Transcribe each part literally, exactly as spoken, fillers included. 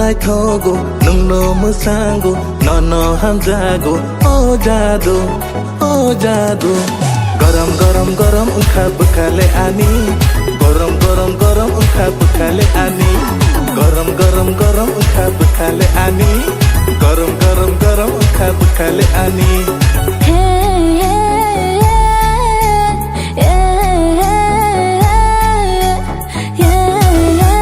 Naithogo, nwngno mwsango, nono hamjago, o jadu, o jadu. Gorom, gorom, gorom wngkha bwkhale ani. Gorom, gorom, gorom wngkha bwkhale ani. Gorom, gorom, gorom wngkha bwkhale ani. Gorom, gorom, gorom wngkha bwkhale ani. Hey, hey, hey, hey, hey, hey, hey.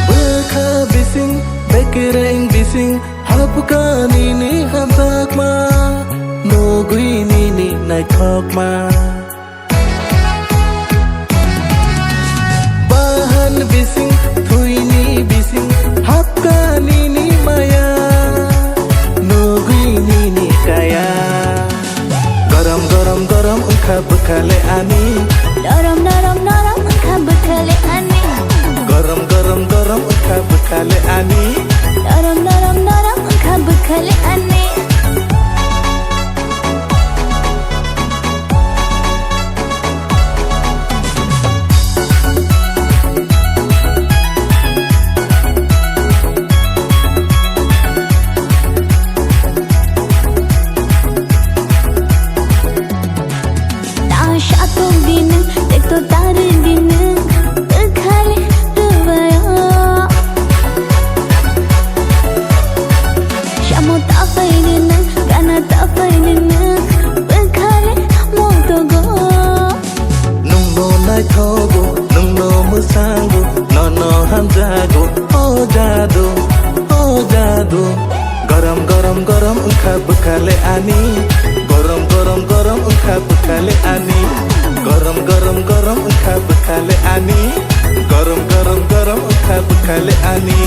Bwkha bising, bekereng bising, hapkha nini hamjakma, nugwi nini naithokma. Bahan bising, thwini bising, hapkha nini maya, nugwi nini kaya. Gorom, gorom, gorom wngkha bwkhale ani. Norom, norom, norom wngkha bwkhale ani. Gorom, gorom, gorom wngkha bwkhale ani. Norom, norom, norom wngkha bwkhale ani. Na satung dinung, tekto tari dinung, bwkhale rwbaio. Samo tapai dinung, gana tapai dinung, bwkhale motogo. Nwngno naithogo, nwngno mwsango, nono hamjago, o jadu, o jadu. Gorom, gorom, gorom wngkha bwkhale ani. Gorom, gorom, gorom wngkha bwkhale ani. Gorom, gorom, gorom wngkha bwkhale ani. Gorom, gorom, gorom wngkha bwkhale ani.